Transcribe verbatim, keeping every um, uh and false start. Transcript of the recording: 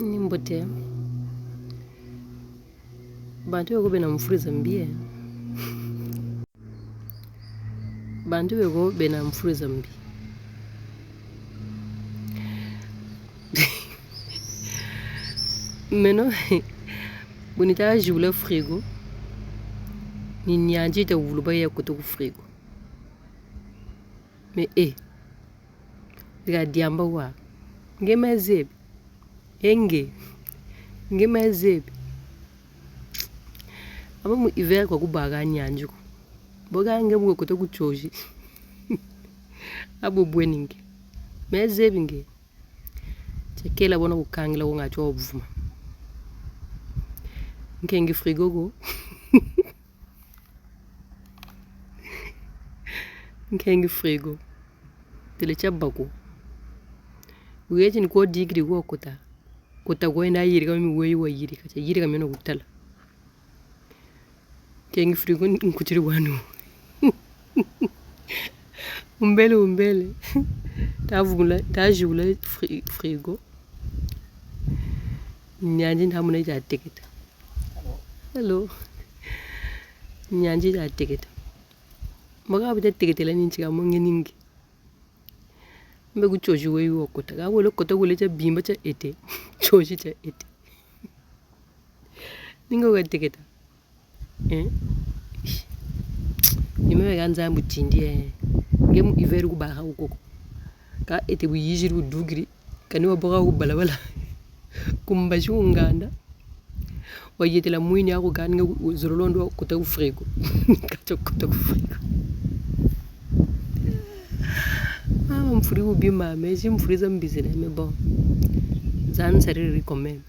Ni mbote. Bantu beko bena mfuluza mbi, eh. Bantu beko bena mfuluza mbi. Meno, bu nita zibula frigo, ni nianzi ta wuluba ya kota ku frigo. Mais, eh, bika diamba wa. Nge ma zebi. Eh, nge. Nge ma zebi. Aba mu hiver kwa kubaka nianzi ko. Bo ka nge bu kota ku tiozi. Abo bwe ni nge. Ma zebi nge. Tiakela bo na kukangila ko nga tio buvuma. Nkengi frigo ko. Nkengi frigo. Tele tia bako. Weti ni ko digiri ko kota. Kota ko enda yirika mi weyi wa yirika. Tia yirika mi na kutala. Nkengi frigo nkutiri wanu. Umbele, umbele. Ta vula, ta zibula fri-, frigo. Nianzi nta mona tia teketa. Hello. Nianzi tia teketa. Mbo ka bu tia teketela ni ntika mo nge ni nge. Mbe ku tiozi weyi wa kota. Ka wele kota wele tia bimba tia ete. Tiozi tia ete. Ni nge wa teketa. Eh? Ni meme ka Nzambi tindi, eh. Nge mu hiver kubaka ko koko. Ka ete bu yiziri bu dukiri. Kani wa boka ku balabala. Ku mbazi ku nganda. Wa yetela mwini aku kani nge ku-, zololo ndo kota ku frigo. Ka tio kota ku frigo. Ah, mfuluza mbi mama, ezi mfuluza mbi zina, mais bon. Za nsariri quand même.